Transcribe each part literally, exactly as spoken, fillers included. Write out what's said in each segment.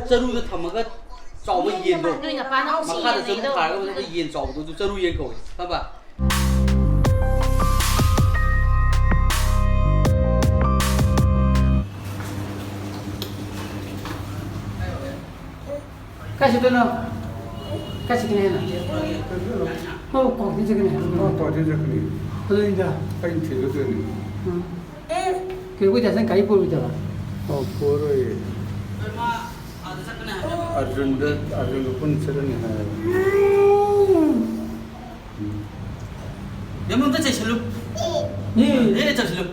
ꯆꯔꯨꯗ ꯊꯝꯃꯒ ꯆꯥꯎꯕ ꯌꯦꯟꯗꯣ, ꯅꯣꯏ ꯅꯄꯥꯅ ꯃꯈꯥꯗ ꯆꯔꯨ ꯊꯥꯔꯒ ꯃꯊꯛꯇ ꯌꯦꯟ ꯆꯥꯎꯕꯗꯣ, ꯑꯗꯨ ꯆꯔꯨ ꯌꯦꯟ ꯀꯧꯋꯦ, ꯈꯪꯕ? ꯀꯥꯏ ꯆꯠꯇꯣꯏꯅꯣ? ꯀꯥꯏ ꯆꯠꯀꯅꯤ ꯍꯥꯏꯅꯣ? ꯃꯥꯕꯨ ꯀ꯭ꯋꯥꯀꯩꯊꯦꯜ ꯆꯠꯀꯅꯤ ꯍꯥꯏꯕ ꯀꯩꯅꯣ? ꯃꯥ ꯀ꯭ꯋꯥꯀꯩꯊꯦꯜ ꯆꯠꯀꯅꯤ꯫ ꯑꯗꯨꯅꯤꯗ꯫ ꯑꯩꯅ ꯊꯤꯜꯂꯨꯗꯣꯏꯅꯤ꯫ ꯎꯝ꯫ ꯀꯩꯅꯣ, ꯑꯩꯈꯣꯏ ꯗꯥꯁꯟ ꯒꯥꯔꯤ ꯄꯨꯔꯣꯏꯗꯕ? ꯑꯣ, ꯄꯨꯔꯣꯏꯌꯦ꯫ ꯑꯥꯔꯖꯨꯟꯗ, ꯑꯥꯔꯖꯨꯟꯒ ꯄꯨꯟꯅ ꯆꯠꯂꯅꯤ ꯍꯥꯏꯌꯦꯕ꯫ ꯎꯝ꯫ ꯌꯥꯝ ꯑꯝꯇ ꯆꯩꯁꯜꯂꯨ꯫ ꯎꯝ꯫ ꯑꯦ, ꯆꯩꯁꯜꯂꯨ꯫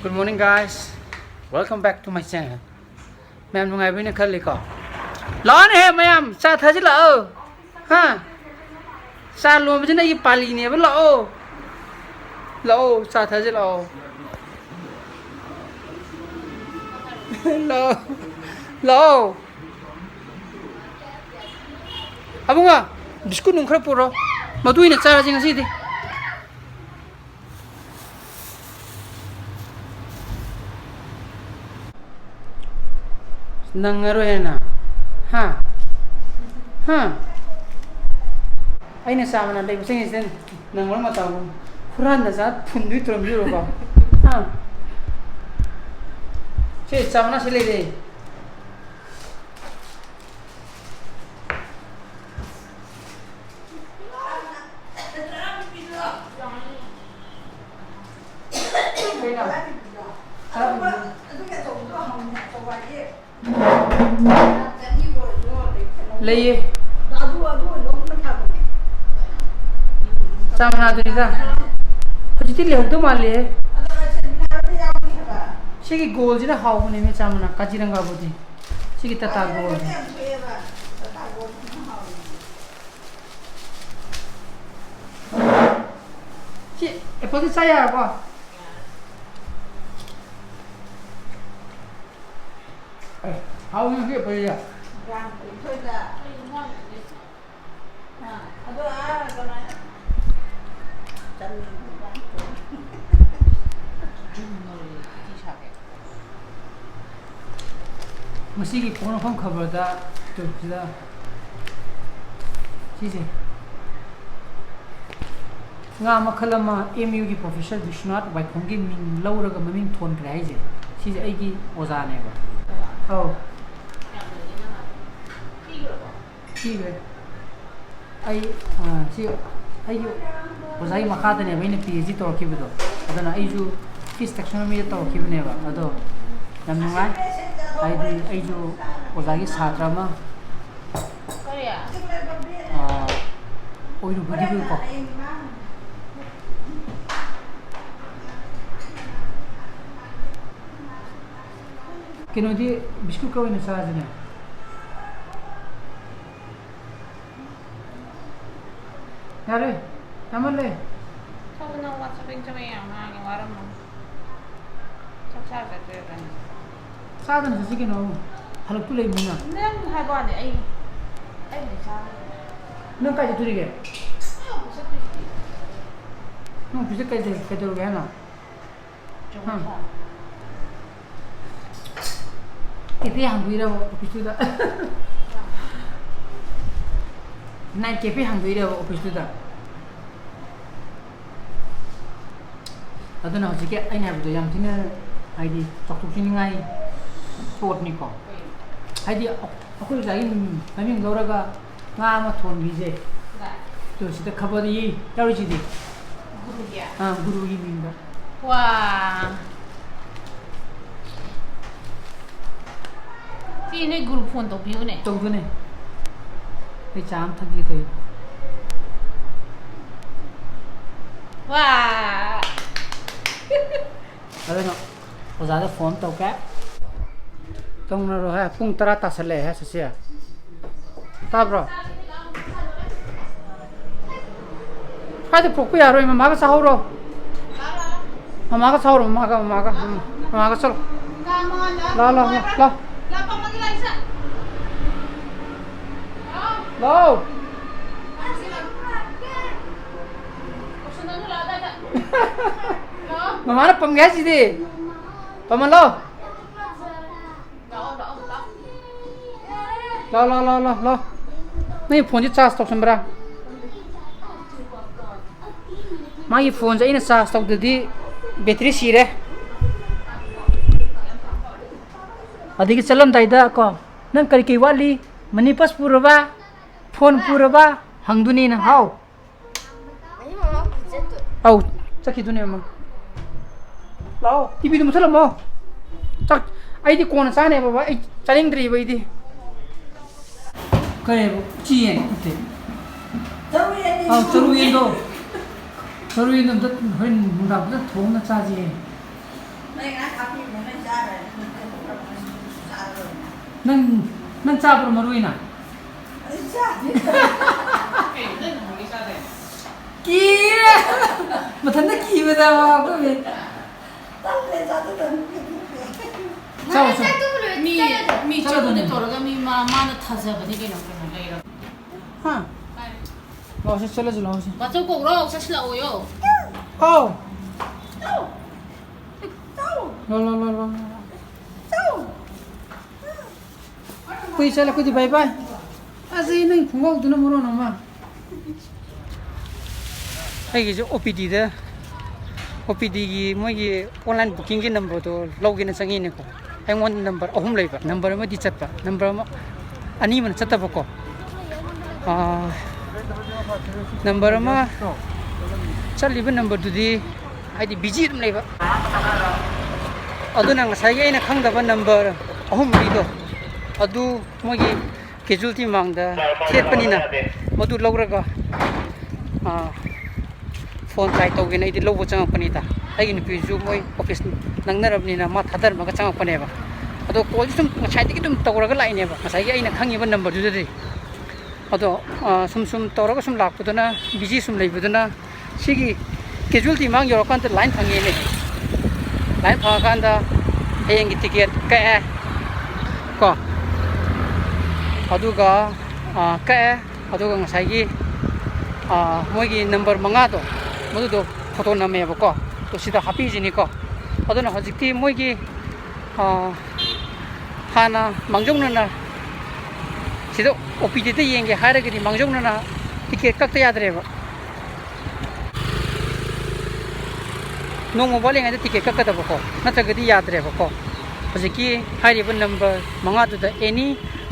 Good morning, guys. Welcome back to my channel. ꯃꯌꯥꯝ ꯅꯨꯡꯉꯥꯏꯕꯅ ꯈꯜꯂꯤꯀꯣ? ꯂꯥꯛꯑꯣꯅꯦꯍꯦ ꯃꯌꯥꯝ, ꯆꯥ ꯊꯛꯁꯤ ꯂꯥꯛꯑꯣ꯫ ꯍꯥ? ꯆꯥ ꯂꯣꯟꯕꯁꯤꯅ ꯑꯩꯒꯤ ꯄꯥꯂꯤꯅꯦꯕ꯫ ꯂꯥꯛꯑꯣ꯫ ꯂꯥꯛꯑꯣ, ꯆꯥ ꯊꯛꯁꯤ ꯂꯥꯛꯑꯣ꯫ ꯂꯥꯛꯑꯣ꯫ ꯂꯥꯛꯑꯣ꯫ ꯑꯕꯨꯡꯉꯣ, ꯕꯤꯁꯀꯨꯠ ꯅꯨꯡ ꯈꯔ ꯄꯨꯔꯣ꯫ ꯃꯗꯨ ꯑꯣꯏꯅ ꯆꯥꯔꯁꯤ ꯉꯁꯤꯗꯤ꯫ ꯅꯪꯉꯔꯣꯏꯅ꯫ ꯍꯥ? ꯍꯥ? ꯑꯩꯅ ꯆꯥ ꯃꯅꯥ ꯂꯩꯕ ꯆꯪꯉꯤꯁꯤꯗ ꯅꯪꯉꯔꯣꯏ ꯃꯇꯥꯒꯨꯝ꯫ ꯍꯨꯔꯥꯟꯗ ꯆꯥ ꯐꯨꯟꯗꯨꯒꯤ ꯇꯧꯔꯝꯗꯣꯏꯔꯣꯀꯣ? ꯍꯥ? ꯁꯦ, ꯆꯥ ꯃꯅꯥ ꯁꯤ ꯂꯩꯔꯦ꯫ ꯂꯩꯌꯦ꯫ ꯆꯥ ꯃꯅꯥꯗꯨꯅꯤꯗ꯫ ꯍꯧꯖꯤꯛꯇꯤ ꯂꯩꯍꯧꯗꯧ ꯃꯥꯜꯂꯦꯍꯦ꯫ ꯁꯤꯒꯤ ꯒꯣꯜꯁꯤꯅ ꯍꯥꯎꯕꯅꯦꯃꯦ, ꯆꯥ ꯃꯅꯥ ꯀꯥꯖꯤꯔꯪꯒꯥꯕꯨꯗꯤ꯫ ꯁꯤꯒꯤ ꯇꯥꯇꯥ ꯒꯣꯜꯁꯦ꯫ ꯁꯤ ꯑꯦꯄꯜꯁꯦ ꯆꯥ ꯌꯥꯔꯕꯣ? ꯑꯦ, ꯍꯥꯎꯅꯤ ꯁꯤ ꯑꯦꯄꯜꯁꯦ꯫ ꯃꯁꯤꯒꯤ ꯄꯣꯛꯅꯐꯝ ꯈꯕꯔꯗ ꯇꯨ ꯁꯤꯗ ꯁꯤꯁꯦ, ꯉꯥ ꯃꯈꯜ ꯑꯃ ꯑꯦꯝ ꯌꯨꯒꯤ ꯄ꯭ꯔꯣꯐꯦꯁꯔ ꯕꯤꯁ꯭ꯋꯅꯥꯊ ꯋꯥꯏꯈꯣꯝꯒꯤ ꯃꯤꯡ ꯂꯧꯔꯒ ꯃꯃꯤꯡ ꯊꯣꯟꯈ꯭ꯔꯦ ꯍꯥꯏꯁꯦ, ꯁꯤꯁꯦ ꯑꯩꯒꯤ ꯑꯣꯖꯥꯅꯦꯕ꯫ ꯑꯧ꯫ ꯄꯤꯈ꯭ꯔꯦ꯫ ꯑꯩ, ꯑ, ꯁꯤ ꯑꯩꯒꯤ ꯑꯣꯖꯥꯒꯤ ꯃꯈꯥꯗꯅꯦꯕ ꯑꯩꯅ ꯄꯤ ꯑꯩꯆ ꯗꯤ ꯇꯧꯔꯛꯈꯤꯕꯗꯣ꯫ ꯑꯗꯨꯅ ꯑꯩꯁꯨ ꯐꯤꯁ ꯇꯦꯛꯁꯣꯅꯣꯃꯤꯗ ꯇꯧꯔꯛꯈꯤꯕꯅꯦꯕ꯫ ꯑꯗꯣ ꯌꯥꯝ ꯅꯨꯡꯉꯥꯏ, ꯍꯥꯏꯗꯤ ꯑꯩꯁꯨ ꯑꯣꯖꯥꯒꯤ ꯁꯥꯇ꯭ꯔ ꯑꯃ, ꯑ, ꯑꯣꯏꯔꯨꯕꯒꯤꯀꯣ꯫ ꯀꯩꯅꯣꯗꯤ ꯕꯤꯁꯀꯨꯠꯀ ꯑꯣꯏꯅ ꯆꯥꯁꯤꯅꯦ꯫ ꯌꯥꯔꯦ, ꯌꯥꯝꯃꯜꯂꯦ꯫ ꯊꯣꯛꯎ, ꯅꯪ ꯋꯥ ꯆꯕꯦꯡ ꯆꯕꯦꯡ ꯌꯥꯝ ꯉꯥꯡꯉꯦ, ꯋꯥꯔꯝꯃꯅꯤ꯫ ꯆꯥꯛ ꯆꯥꯔ ꯆꯠꯇꯣꯏꯔꯥ ꯀꯩꯅꯣ? ꯆꯥꯗꯅ ꯆꯠꯁꯤ ꯀꯩꯅꯣ꯫ ꯍꯜꯂꯛꯇꯨ ꯂꯩꯕꯅꯤꯅ꯫ ꯅꯪ ꯍꯥꯏꯕ ꯋꯥꯅꯤ, ꯑꯩ, ꯑꯩꯕꯨꯗꯤ ꯆꯥꯔꯣꯏ꯫ ꯅꯪ ꯀꯥꯏ ꯆꯠꯇꯣꯔꯤꯒꯦ? ꯑꯩ ꯑꯣꯐꯤꯁ ꯆꯠꯇꯣꯏꯁꯤꯗꯤ꯫ ꯅꯪ ꯑꯣꯐꯤꯁꯇ ꯀꯩꯗꯧ-, ꯀꯩꯗꯧꯔꯒꯦ ꯍꯥꯏꯅꯣ? ꯍꯥ? ꯀꯦꯐꯦ ꯍꯥꯡꯗꯣꯏꯔꯕ ꯑꯣꯐꯤꯁꯇꯨꯗ? ꯅꯥꯏꯠ ꯀꯦꯐꯦ ꯍꯥꯡꯗꯣꯏꯔꯕ ꯑꯣꯐꯤꯁꯇꯨꯗ? ꯑꯗꯨꯅ ꯍꯧꯖꯤꯛꯀꯤ ꯑꯩꯅ ꯍꯥꯏꯕꯗꯣ ꯌꯥꯝ ꯊꯤꯅ, ꯍꯥꯏꯗꯤ, ꯆꯥꯎꯊꯣꯛꯆꯅꯤꯡꯉꯥꯏ ꯄꯣꯠꯅꯤꯀꯣ꯫ ꯍꯥꯏꯗꯤ, ꯑꯩꯈꯣꯏ ꯑꯣꯖꯥꯒꯤ ꯃꯃꯤꯡ ꯂꯧꯔꯒ ꯉꯥ ꯑꯃ ꯊꯣꯟꯕꯤꯁꯦ꯫ ꯇꯨ, ꯁꯤꯗ ꯈꯕꯔꯗ ꯌꯦ-, ꯌꯥꯎꯔꯤꯁꯤꯗꯤ꯫ ꯒꯨꯔꯨꯒꯤ? ꯑꯥ, ꯒꯨꯔꯨꯒꯤ ꯃꯤꯡꯗ꯫ ꯋꯥ꯫ ꯁꯤ ꯅꯣꯏ ꯒꯨꯔꯨ ꯐꯣꯟ ꯇꯧꯕꯤꯌꯨꯅꯦ꯫ ꯇꯧꯗꯣꯏꯅꯦ꯫ ꯑꯩ ꯆꯥ ꯑꯃ ꯊꯛꯀꯦ ꯇꯧꯔꯤ꯫ ꯋꯥ꯫ ꯑꯗꯨꯅ ꯑꯣꯖꯥꯗ ꯐꯣꯟ ꯇꯧꯒꯦ꯫ ꯇꯧꯅꯔꯣ ꯍꯦ, ꯄꯨꯡ ꯇꯔꯥ ꯇꯥꯁꯜꯂꯛꯑꯦ ꯍꯦ, ꯁꯤꯁꯦ꯫ ꯇꯥꯕ꯭ꯔꯣ? ꯁ꯭ꯋꯥꯏꯗ ꯄꯣꯛꯄ ꯌꯥꯔꯣꯏ, ꯃꯃꯥꯒ ꯆꯥꯍꯧꯔꯣ꯫ ꯃꯃꯥꯒ ꯆꯥꯍꯧꯔꯣ, ꯃꯃꯥꯒ, ꯃꯃꯥꯒ꯫ ꯎꯝ, ꯃꯃꯥꯒ ꯆꯠꯂꯣ꯫ ꯂꯥꯎ, ꯂꯥꯎ, ꯂꯥꯎ, ꯂꯥꯎ꯫ ꯂꯥꯎ꯫ ꯃꯃꯥꯅ ꯄꯝꯒꯦ ꯍꯥꯏꯁꯤꯗꯤ꯫ ꯄꯝꯍꯜꯂꯣ꯫ ꯂꯥꯎ, ꯂꯥꯎ, ꯂꯥꯎ, ꯂꯥꯎ, ꯂꯥꯎ꯫ ꯅꯪꯒꯤ ꯐꯣꯟꯁꯦ ꯆꯥꯔꯖ ꯇꯧꯁꯟꯕ꯭ꯔꯥ? ꯃꯥꯒꯤ ꯐꯣꯟꯁꯦ ꯑꯩꯅ ꯆꯥꯔꯖ ꯇꯧꯗꯗꯤ ꯕꯦꯇ꯭ꯔꯤ ꯁꯤꯔꯦ꯫ ꯑꯗꯒꯤ ꯆꯠꯂꯝꯗꯥꯏꯗ ꯀꯣ, "ꯅꯪ ꯀꯔꯤ ꯀꯔꯤ ꯋꯥꯠꯂꯤ? ꯃꯅꯤ ꯄꯔꯁ ꯄꯨꯔꯕ? ꯐꯣꯟ ꯄꯨꯔꯕ?" ꯍꯪꯗꯨꯅꯤꯅ꯫ ꯍꯥꯎ꯫ ꯑꯧ, ꯆꯠꯈꯤꯗꯨꯅꯦ ꯃꯃꯥ꯫ ꯂꯥꯛꯑꯣ, ꯇꯤꯚꯤꯗꯨ ꯃꯨꯠꯊꯠꯂꯝꯃꯣ꯫ ꯆꯥꯛ ꯑꯩꯗꯤ ꯀꯣꯟꯅ ꯆꯥꯅꯦ ꯕꯕꯥ, ꯑꯩ ꯆꯥꯅꯤꯡꯗ꯭ꯔꯤꯕ ꯑꯩꯗꯤ꯫ ꯀꯩꯕ? ꯎꯆꯤ ꯌꯦꯟ ꯅꯠꯇꯦ꯫ ꯆꯔꯨ ꯌꯦꯟꯅꯤ꯫ ꯑꯧ, ꯆꯔꯨ ꯌꯦꯟꯗꯣ꯫ ꯆꯔꯨ ꯌꯦꯟꯗꯣ ꯑꯝꯇ ꯍꯣꯔꯦꯟ ꯅꯨꯡꯗꯥꯡ ꯐꯖꯅ ꯊꯣꯡꯅ ꯆꯥꯁꯤꯌꯦ꯫ ꯅꯪ ꯉꯥꯏꯍꯥꯛ ꯍꯥꯞꯄꯤꯕꯅꯦ, ꯅꯪ ꯆꯥꯔꯣꯏ꯫ ꯅꯪ, ꯅꯪ ꯆꯥꯕ꯭ꯔꯣ ꯃꯔꯨ ꯑꯣꯏꯅ? ꯑꯩ ꯆꯥꯗꯦ꯫ ꯀꯩꯅꯣ ꯅꯪ ꯅꯍꯥꯟꯒꯩ ꯆꯥꯗꯥꯏꯅꯦ? ꯀꯤꯔꯦ꯫ ꯃꯊꯟꯇ ꯀꯤꯕꯗ ꯑꯩꯈꯣꯏ ꯇꯜꯂꯦ, ꯆꯥꯗꯗꯅ꯫ ꯆꯥꯎ, ꯆꯥꯎ꯫ ꯃꯤ, ꯃꯤ ꯆꯠꯂꯨꯅꯦ꯫ ꯆꯠꯂꯨꯅꯦ ꯇꯧꯔꯒ ꯃꯤ ꯃꯥ, ꯃꯥꯅ ꯊꯥꯖꯕꯅꯤ ꯀꯩꯅꯣ, ꯀꯩꯅꯣ ꯂꯩꯔꯒ꯫ ꯍꯥ? ꯂꯥꯛꯑꯣꯁꯦ, ꯆꯠꯂꯁꯤ, ꯂꯥꯛꯑꯣꯁꯦ꯫ ꯕꯥꯆꯧ ꯀꯧꯔꯣ, ꯆꯠꯁꯤꯜꯂꯛꯑꯣꯌꯣ꯫ ꯍꯥꯎ꯫ ꯂꯥꯎ, ꯂꯥꯎ, ꯂꯥꯎ, ꯂꯥꯎ, ꯂꯥꯎ꯫ ꯑꯩꯈꯣꯏ ꯆꯠꯂꯦ, ꯑꯩꯈꯣꯏꯗꯤ ꯕꯥꯏ ꯕꯥꯏ꯫ ꯑꯁ, ꯅꯪ ꯈꯣꯡꯒ꯭ꯔꯥꯎꯗꯨꯅ ꯃꯔꯣꯟ ꯑꯃ꯫ ꯑꯩꯒꯤꯁꯨ ꯑꯣ ꯄꯤ ꯗꯤꯗ, ꯑꯣ ꯄꯤ ꯗꯤꯒꯤ ꯃꯣꯏꯒꯤ online bookingꯒꯤ numberꯗꯣ ꯂꯧꯒꯦꯅ ꯆꯪꯉꯤꯅꯦꯀꯣ꯫ ꯑꯩꯉꯣꯟꯗ number ꯑꯍꯨꯝ ꯂꯩꯕ, number ꯑꯃꯗꯤ ꯆꯠꯄ, number ꯑꯃ, ꯑꯅꯤ ꯑꯃꯅ ꯆꯠꯇꯕꯀꯣ꯫ ꯑꯥ, number ꯑꯃ ꯆꯠꯂꯤꯕ numberꯗꯨꯗꯤ ꯍꯥꯏꯗꯤ busy ꯑꯗꯨꯝ ꯂꯩꯕ꯫ ꯑꯗꯨꯅ ꯉꯁꯥꯏꯒꯤ ꯑꯩꯅ ꯈꯪꯗꯕ number ꯑꯍꯨꯝ ꯃꯔꯤꯗꯣ, ꯑꯗꯨ ꯃꯣꯏꯒꯤ casualty ꯃꯥꯡꯗ ꯊꯦꯠꯄꯅꯤꯅ ꯃꯗꯨ ꯂꯧꯔꯒ, ꯑꯥ, phone try ꯇꯧꯒꯦꯅ ꯑꯩꯗꯤ ꯂꯧꯕ ꯆꯪꯉꯛꯄꯅꯤꯗ꯫ ꯑꯩꯒꯤ ꯅꯨꯄꯤꯁꯨ ꯃꯣꯏ office ꯅꯪꯅꯔꯕꯅꯤꯅ ꯃꯥ ꯊꯥꯗꯔꯝꯃꯒ ꯆꯪꯉꯛꯄꯅꯦꯕ꯫ ꯑꯗꯣ callꯁꯨ ꯁꯨꯝ ꯉꯁꯥꯏꯗꯒꯤ ꯑꯗꯨꯝ ꯇꯧꯔꯒ ꯂꯥꯛꯏꯅꯦꯕ, ꯉꯁꯥꯏꯒꯤ ꯑꯩꯅ ꯈꯪꯉꯤꯕ numberꯗꯨꯗꯗꯤ꯫ ꯑꯗꯣ, ꯑꯥ, ꯁꯨꯝ ꯁꯨꯝ ꯇꯧꯔꯒ ꯁꯨꯝ ꯂꯥꯛꯄꯗꯨꯅ, busy ꯁꯨꯝ ꯂꯩꯕꯗꯨꯅ, ꯁꯤꯒꯤ casualty ꯃꯥꯡ ꯌꯧꯔꯀꯥꯟꯗ line ꯐꯪꯉꯦꯅꯦ꯫ Line ꯐꯪꯉꯀꯥꯟꯗ ꯍꯌꯦꯡꯒꯤ ticket ꯀꯛꯑꯦ ꯀꯣ꯫ ꯑꯗꯨꯒ, ꯑꯥ, ꯀꯛꯑꯦ꯫ ꯑꯗꯨꯒ ꯉꯁꯥꯏꯒꯤ, ꯑꯥ, ꯃꯣꯏꯒꯤ number ꯃꯉꯥꯗꯣ, ꯃꯗꯨꯗꯣ photo ꯅꯝꯃꯦꯕꯀꯣ꯫ ꯑꯗꯣ ꯁꯤꯗ ꯍꯥꯞꯄꯤꯁꯤꯅꯤꯀꯣ꯫ ꯑꯗꯨꯅ ꯍꯧꯖꯤꯛꯇꯤ ꯃꯣꯏꯒꯤ, ꯑꯥ, ꯍꯥꯟꯅ ꯃꯥꯡꯖꯧꯅꯅ ꯁꯤꯗ ꯑꯣ ꯄꯤ ꯗꯤꯗ ꯌꯦꯡꯒꯦ ꯍꯥꯏꯔꯒꯗꯤ ꯃꯥꯡꯖꯧꯅꯅ ꯇꯤꯀꯦꯠ ꯀꯛꯇ ꯌꯥꯗ꯭ꯔꯦꯕ꯫ ꯅꯣꯡꯃ ꯋꯥꯠꯂꯤꯉꯩꯗ ꯇꯤꯀꯦꯠ ꯀꯛꯀꯗꯕꯀꯣ, ꯅꯠꯇ꯭ꯔꯒꯗꯤ ꯌꯥꯗ꯭ꯔꯦꯕꯀꯣ꯫ ꯍꯧꯖꯤꯛꯀꯤ ꯍꯥꯏꯔꯤꯕ ꯅꯝꯕꯔ ꯃꯉꯥꯗꯨꯗ, ꯑꯦꯅꯤ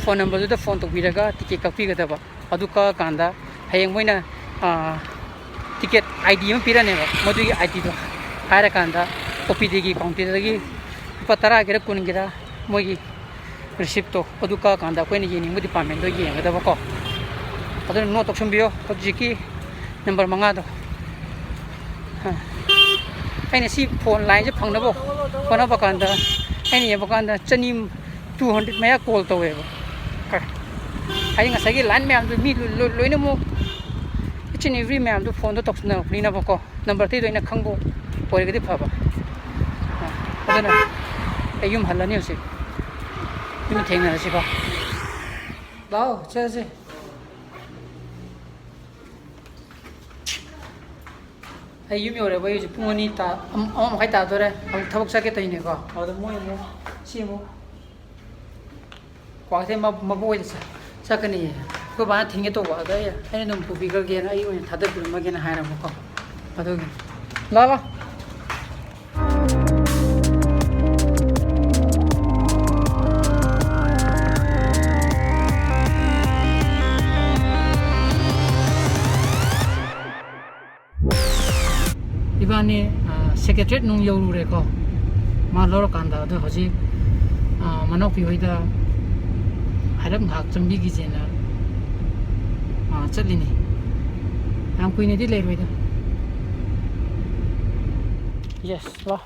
ꯐꯣꯟ ꯅꯝꯕꯔꯗꯨꯗ ꯐꯣꯟ ꯇꯧꯕꯤꯔꯒ ꯇꯤꯀꯦꯠ ꯀꯛꯄꯤꯒꯗꯕ꯫ ꯑꯗꯨ ꯀꯛꯑꯀꯥꯟꯗ ꯍꯌꯦꯡ ꯃꯣꯏꯅ, ꯑꯥ, ꯇꯤꯀꯦꯠ ꯑꯥꯏ ꯗꯤ ꯑꯃ ꯄꯤꯔꯅꯦꯕ, ꯃꯗꯨꯒꯤ ꯑꯥꯏ ꯗꯤꯗꯣ ꯍꯥꯏꯔꯀꯥꯟꯗ ꯑꯣ ꯄꯤ ꯗꯤꯒꯤ ꯀꯥꯎꯟꯇꯔꯗꯒꯤ ꯂꯨꯄꯥ ꯇꯔꯥꯒꯤꯔ ꯀꯨꯟꯒꯤꯔ ꯃꯣꯏꯒꯤ ꯔꯤꯁꯤꯞꯇꯣ ꯑꯗꯨ ꯀꯛꯑꯀꯥꯟꯗ ꯑꯩꯈꯣꯏꯅ ꯌꯦꯡꯅꯤꯡꯕ ꯗꯤꯄꯥꯔꯠꯃꯦꯟꯗꯣ ꯌꯦꯡꯒꯗꯕꯀꯣ꯫ ꯑꯗꯨꯅ ꯅꯣꯠ ꯇꯧꯁꯟꯕꯤꯌꯣ ꯍꯧꯖꯤꯛꯀꯤ ꯅꯝꯕꯔ ꯃꯉꯥꯗꯣ꯫ ꯑꯥ꯫ ꯑꯩꯅ ꯁꯤ ꯐꯣꯟ ꯂꯥꯏꯟꯁꯦ ꯐꯪꯅꯕ ꯍꯣꯠꯅꯕ ꯀꯥꯟꯗ, ꯑꯩꯅ ꯌꯦꯡꯕ ꯀꯥꯟꯗ ꯆꯅꯤ, two hundred ꯃꯌꯥ ꯀꯣꯜ ꯇꯧꯋꯦꯕ꯫ ꯍꯥꯏꯗꯤ ꯉꯁꯥꯏꯒꯤ ꯂꯥꯏꯟ ꯃꯌꯥꯝꯗꯨ ꯃꯤ ꯂꯣꯏ-, ꯂꯣꯏ-, ꯂꯣꯏꯅꯃꯛ, each and every ꯃꯌꯥꯝꯗꯨ ꯐꯣꯟꯗꯣ ꯇꯧꯁꯤꯟꯅꯔꯛꯄꯅꯤꯅꯕꯀꯣ꯫ ꯅꯝꯕꯔ ꯑꯇꯩꯗꯣ ꯑꯩꯅ ꯈꯪꯕ ꯑꯣꯏꯔꯒꯗꯤ ꯐꯕ꯫ ꯑꯗꯨꯅ ꯑꯩ ꯌꯨꯝ ꯍꯜꯂꯅꯤ ꯍꯧꯖꯤꯛ꯫ ꯌꯨꯝ ꯊꯦꯡꯅꯔꯁꯤꯀꯣ꯫ ꯂꯥꯛꯑꯣ, ꯆꯠꯂꯁꯤ꯫ ꯑꯩ ꯌꯨꯝ ꯌꯧꯔꯦꯕ꯫ ꯑꯩ ꯍꯧꯖꯤꯛ ꯄꯨꯡ ꯑꯅꯤ ꯇꯥ-, ꯑꯃ, ꯑꯃ ꯃꯈꯥꯏ ꯇꯥꯗꯣꯔꯦ꯫ ꯑꯃꯨꯛ ꯊꯕꯛ ꯆꯠꯀꯦ ꯇꯧꯔꯤꯅꯦꯀꯣ꯫ ꯑꯗꯨꯗ ꯃꯣꯏ ꯑꯃꯨꯛ, ꯁꯤ ꯑꯃꯨꯛ ꯀ꯭ꯋꯥꯀꯩꯊꯦꯜ ꯃ-, ꯃꯕꯣꯛ ꯍꯣꯏꯗ ꯆꯠ-, ꯆꯠꯀꯅꯤꯌꯦ꯫ ꯑꯩꯈꯣꯏ ꯕꯥꯅ ꯊꯤꯟꯒꯦ ꯇꯧꯕ, ꯑꯗ ꯑꯩ, ꯑꯩꯅ ꯑꯗꯨꯝ ꯄꯨꯕꯤꯈ꯭ꯔꯒꯦꯅ, ꯑꯩ ꯑꯣꯏꯅ ꯊꯥꯗꯕꯤꯔꯝꯃꯒꯦꯅ ꯍꯥꯏꯔꯕꯀꯣ꯫ ꯑꯗꯨꯒꯤ꯫ ꯂꯥ, ꯂꯥ꯫ ꯏꯕꯥꯅꯤ, ꯑ, ꯁꯦꯀ꯭ꯔꯦꯇꯔꯤꯌꯦꯠ ꯅꯨꯡ ꯌꯧꯔꯨꯔꯦꯀꯣ꯫ ꯃꯥ ꯂꯧꯔꯀꯥꯟꯗ ꯑꯗꯣ ꯍꯧꯖꯤꯛ, ꯑ, ꯃꯅꯥꯎꯄꯤ ꯍꯣꯏꯗ ꯍꯥꯏꯔꯞ ꯉꯥꯏꯍꯥꯛ ꯆꯪꯕꯤꯈꯤꯁꯦꯅ, ꯑ, ꯆꯠꯂꯤꯅꯤ꯫ ꯌꯥꯝ ꯀꯨꯏꯅꯗꯤ ꯂꯩꯔꯣꯏꯗ꯫ ꯌꯦꯁ, ꯂꯥꯎ꯫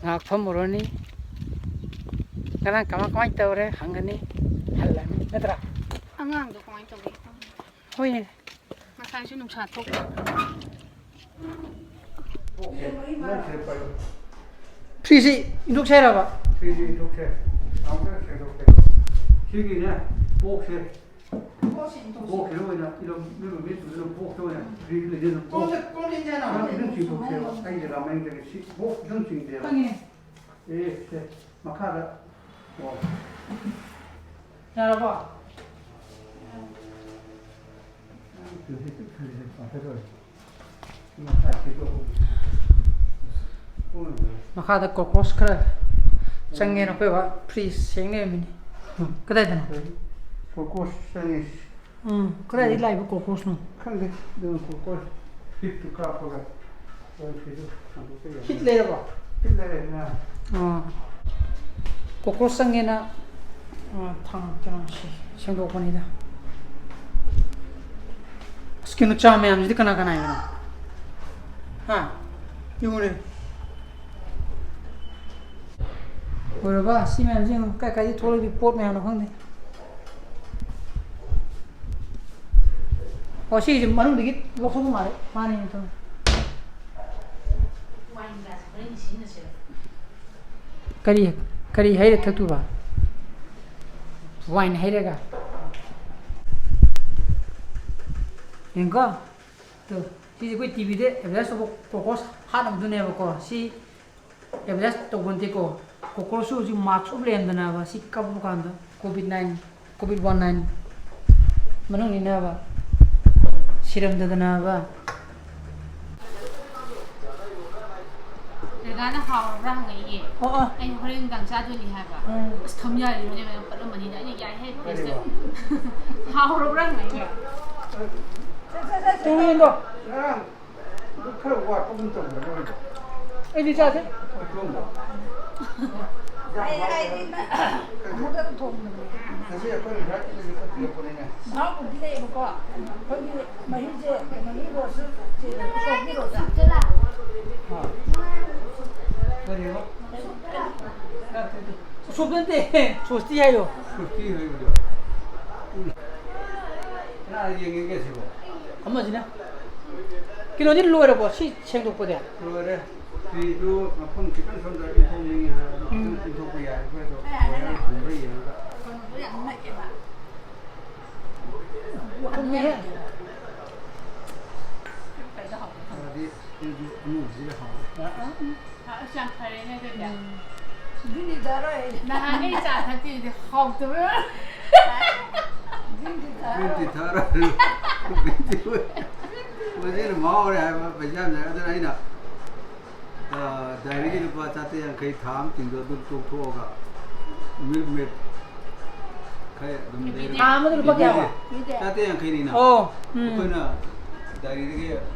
ꯉꯥꯏꯍꯥꯛ ꯐꯝꯃꯨꯔꯅꯤ꯫ ꯉꯔꯥꯡ ꯀꯃꯥꯏ ꯀꯃꯥꯏ ꯇꯧꯔꯦ ꯍꯪꯒꯅꯤ, ꯍꯜꯂꯅꯤ, ꯅꯠꯇ꯭ꯔꯥ? ꯑꯉꯥꯡꯗꯣ ꯀꯃꯥꯏꯅ ꯇꯧꯒꯦ? ꯍꯣꯏꯅꯦ꯫ ꯉꯁꯥꯏꯁꯨ ꯅꯨꯡꯁꯥ ꯊꯣꯛ꯫ ꯐ꯭ꯔꯤꯖꯁꯤ ꯏꯟꯊꯣꯛꯁꯦ ꯍꯥꯏꯔꯕ? ꯐ꯭ꯔꯤꯖꯁꯤ ꯏꯟꯊꯣꯛꯁꯦ꯫ ꯁꯤꯒꯤꯅꯦ, ꯕꯣꯛꯁꯁꯦ꯫ ꯕꯣꯛꯁꯁꯤꯗ ꯑꯣꯏꯅ ꯏꯔꯝ-, ꯏꯔꯝ-, ꯃꯦꯠꯇꯨꯗꯅ ꯕꯣꯛꯁꯇ ꯑꯣꯏꯅ ꯐ꯭ꯔꯤꯖ ꯂꯩꯗꯅ ꯕꯣꯛꯁ꯫ ꯀꯣꯟꯁꯦ, ꯀꯣꯟꯁꯦ ꯏꯟꯖꯥꯡ ꯅꯪ ꯏꯔꯝ ꯆꯤꯡꯊꯣꯛꯁꯦꯕ꯫ ꯑꯩꯁꯦ ꯔꯥꯃꯥꯌꯟ ꯆꯠꯀꯦ꯫ ꯁꯤ ꯕꯣꯛꯁ ꯏꯔꯝ ꯆꯤꯡꯗꯦꯕ꯫ ꯈꯪꯉꯤꯅꯦ꯫ ꯑꯦ, ꯁꯦ꯫ ꯃꯈꯥꯗ ꯌꯥꯔꯕꯣ? ꯃꯈꯥꯗ cockroach ꯈꯔ ꯆꯪꯉꯦꯅ ꯑꯩꯈꯣꯏ ꯕꯥ fridge ꯁꯦꯡ ꯂꯩꯔꯝꯃꯤꯅꯤ꯫ ꯀꯗꯥꯏꯗꯅꯣ? Cockroach ꯆꯪꯉꯤ꯫ ꯎꯝ, ꯀꯗꯥꯏꯗꯒꯤ ꯂꯥꯛꯏꯕ cockroach ꯅꯣ? ꯈꯪꯗꯦ, ꯑꯗꯨꯅ cockroach ꯍꯤꯠꯇꯨ ꯀꯥꯞꯄꯒ ꯍꯤꯠ ꯂꯩꯔꯕꯣ? ꯍꯤꯠ ꯂꯩꯔꯦ, ꯉꯥ꯫ ꯑꯣ꯫ Cockroach ꯆꯪꯉꯦꯅ, ꯑ, ꯊꯥꯡ, ꯀꯩꯅꯣ, ꯁꯤ ꯁꯦꯡꯗꯣꯛꯄꯅꯤꯗ꯫ ꯑꯁ, ꯀꯩꯅꯣ, ꯆꯥ ꯃꯌꯥꯝꯁꯤꯗꯤ ꯀꯅꯥ ꯀꯅꯥꯒꯤꯅꯣ? ꯍꯥ? ꯌꯦꯡꯉꯨꯅꯦ꯫ ꯂꯣꯏꯔꯕ? ꯁꯤ ꯃꯌꯥꯝꯁꯤ ꯌꯦꯡꯉꯨ꯫ ꯀꯥꯏ ꯀꯥꯏꯗꯒꯤ ꯊꯣꯛꯂꯛꯏ ꯄꯣꯠ ꯃꯌꯥꯝꯅꯣ ꯈꯪꯗꯦ꯫ ꯑꯣ, ꯁꯤꯒꯤꯁꯦ ꯃꯅꯨꯡꯗꯒꯤ ꯂꯧꯊꯣꯛꯄ ꯃꯥꯜꯂꯦ꯫ ꯃꯥꯅꯦ, ꯊꯝꯃꯦ꯫ ꯀꯔꯤ, ꯀꯔꯤ ꯍꯩꯔ ꯊꯛꯇꯣꯏꯕ? Wine ꯍꯩꯔꯒ? ꯌꯦꯡꯀꯣ꯫ ꯇꯨ, ꯁꯤꯁꯦ ꯑꯩꯈꯣꯏ ꯇꯤꯚꯤꯗ advertise ꯇꯧꯕ cockroach ꯍꯥꯠꯅꯕꯗꯨꯅꯦꯕꯀꯣ꯫ ꯁꯤ advertise ꯇꯧꯕ ꯅꯠꯇꯦꯀꯣ꯫ Cockroach ꯁꯨ ꯍꯧꯖꯤꯛ mask ꯎꯞ ꯂꯩꯔꯝꯗꯅꯕ ꯁꯤ ꯀꯥꯞꯄ ꯀꯥꯟꯗ COVID nine, COVID one nine ꯃꯅꯨꯡꯅꯤꯅꯕ ꯁꯤꯔꯝꯗꯗꯅꯕ꯫ ꯔꯦꯒꯥꯅ ꯍꯥꯎꯔꯕ꯭ꯔꯥ ꯍꯪꯉꯛꯏꯌꯦ꯫ ꯑꯣ, ꯑꯣ꯫ ꯑꯩꯅ ꯍꯣꯔꯦꯟ ꯅꯨꯡꯗꯥꯡ ꯆꯥꯗꯣꯏꯅꯤ ꯍꯥꯏꯕ꯫ ꯎꯝ꯫ ꯑꯁ, ꯊꯝ ꯌꯥꯔꯤꯕꯅꯦ, ꯃꯌꯥꯝ ꯄꯠꯂꯝꯃꯅꯤꯅ꯫ ꯑꯩꯅ ꯌꯥꯏꯍꯦ, ꯀꯔꯤꯕꯣ? Taste꯫ ꯍꯥꯎꯔꯕ꯭ꯔꯥ ꯍꯪꯉꯛꯏꯕ꯫ ꯇꯨꯃꯤꯟꯗꯣ꯫ ꯉꯔꯥꯡ ꯑꯗꯨ ꯈꯔ ꯋꯥꯠꯄꯒꯨꯝ ꯇꯧꯕꯅꯦ ꯃꯣꯏꯗꯣ꯫ ꯑꯩꯗꯤ ꯆꯥꯗꯦ꯫ ꯈꯨꯊꯣꯡꯗꯣ꯫ ꯑꯩ ꯍꯥꯏꯗꯤ ꯅꯪ ꯑꯃꯨꯛꯇꯪ ꯊꯣꯡꯕꯅꯦ꯫ ꯉꯁꯤ ꯑꯩꯈꯣꯏ ꯉꯁꯥꯏ ꯈꯔ ꯄꯤꯔꯛꯄꯅꯤꯅꯦ꯫ ꯃꯍꯥꯎꯕꯨꯗꯤ ꯂꯩꯌꯦꯕꯀꯣ꯫ ꯑꯩꯈꯣꯏꯒꯤ ꯃꯍꯤꯁꯦ ꯀꯩꯅꯣꯒꯤ ꯔꯣꯁꯁꯨ ꯆꯦꯜꯂꯦ, ꯎꯁꯣꯞꯀꯤ ꯔꯣꯁꯁꯨ꯫ ꯑꯥ꯫ ꯀꯔꯤꯕ? ꯎꯁꯣꯞ ꯅꯠꯇꯦ, ꯁꯣꯁꯇꯤ ꯍꯥꯏꯌꯣ꯫ ꯁꯣꯁꯇꯤ ꯍꯥꯏꯕꯗꯣ꯫ ꯎꯝ꯫ ꯀꯅꯥꯅ ꯌꯦꯡꯉꯤꯒꯦ ꯁꯤꯕꯣ? ꯑꯃꯁꯤꯅ꯫ ꯀꯩꯅꯣꯗꯤ ꯂꯣꯏꯔꯕꯣ ꯁꯤ ꯁꯦꯡꯗꯣꯛꯄꯗꯤ? ꯂꯣꯏꯔꯦ꯫ ꯐꯤꯗꯨ ꯃꯐꯝ ꯈꯤꯇꯪ ꯁꯣꯝꯗ ꯏꯟꯊꯣꯛꯅꯤꯡꯉꯤ ꯍꯥꯏꯔꯒ ꯈꯤꯇꯪ ꯎꯝ꯫ ꯏꯟꯊꯣꯛꯄ ꯌꯥꯏ꯫ ꯑꯩꯈꯣꯏꯗꯣ ꯋꯥꯌꯔ ꯊꯝꯕ꯭ꯔꯥ ꯌꯦꯡꯉꯒ꯫ ꯀꯩꯅꯣꯗꯣ ꯌꯥꯝ ꯅꯛꯑꯦꯕ꯫ ꯋꯥꯈꯜꯅꯦꯍꯦ꯫ ꯀꯩꯗ ꯍꯧꯒꯦ? ꯈꯔꯗꯤ ꯑꯩꯗꯤ ꯑꯉꯧꯕꯁꯤꯅ ꯍꯥꯎꯋꯦ꯫ ꯑ, ꯑ, ꯎꯝ꯫ ꯑ, ꯑꯁ, ꯌꯥꯝ ꯐꯔꯦꯅꯦ ꯑꯗꯨꯗꯤ꯫ ꯎꯝ꯫ ꯅꯍꯥꯟꯒꯩ ꯆꯥ ꯊꯛꯇꯦꯗꯤ ꯍꯥꯎꯇꯕ꯫ ꯒ꯭ꯔꯤꯟ ꯇꯤ ꯊꯛꯑꯔꯣꯏ꯫ ꯒ꯭ꯔꯤꯟ ꯇꯤ ꯑꯣꯏ-, ꯃꯁꯤꯅ ꯃꯍꯥꯎ ꯂꯩ ꯍꯥꯏꯕ ꯄꯩꯁꯥ ꯌꯥꯝ ꯂꯩ꯫ ꯑꯗꯨꯅ ꯑꯩꯅ, ꯑ, ꯗꯥꯏꯔꯤꯒꯤ ꯂꯨꯄꯥ ꯆꯥꯇ꯭ꯔꯦꯠ ꯌꯥꯡꯈꯩ ꯊꯥ ꯑꯃ ꯇꯤꯡꯗꯣ ꯑꯗꯨ ꯇꯣꯛꯊꯣꯛꯑꯒ ꯃꯤꯜꯛ ꯃꯦꯗ ꯈꯔ ꯑꯗꯨꯝ ꯂꯩꯔꯒ ꯊꯥ ꯑꯃꯗ ꯂꯨꯄꯥ ꯀꯌꯥ? ꯆꯥꯇ꯭ꯔꯦꯠ ꯌꯥꯡꯈꯩꯅꯤꯅ꯫ ꯑꯣ, ꯎꯝ꯫ ꯑꯩꯈꯣꯏꯅ ꯗꯥꯏꯔꯤꯗꯒꯤ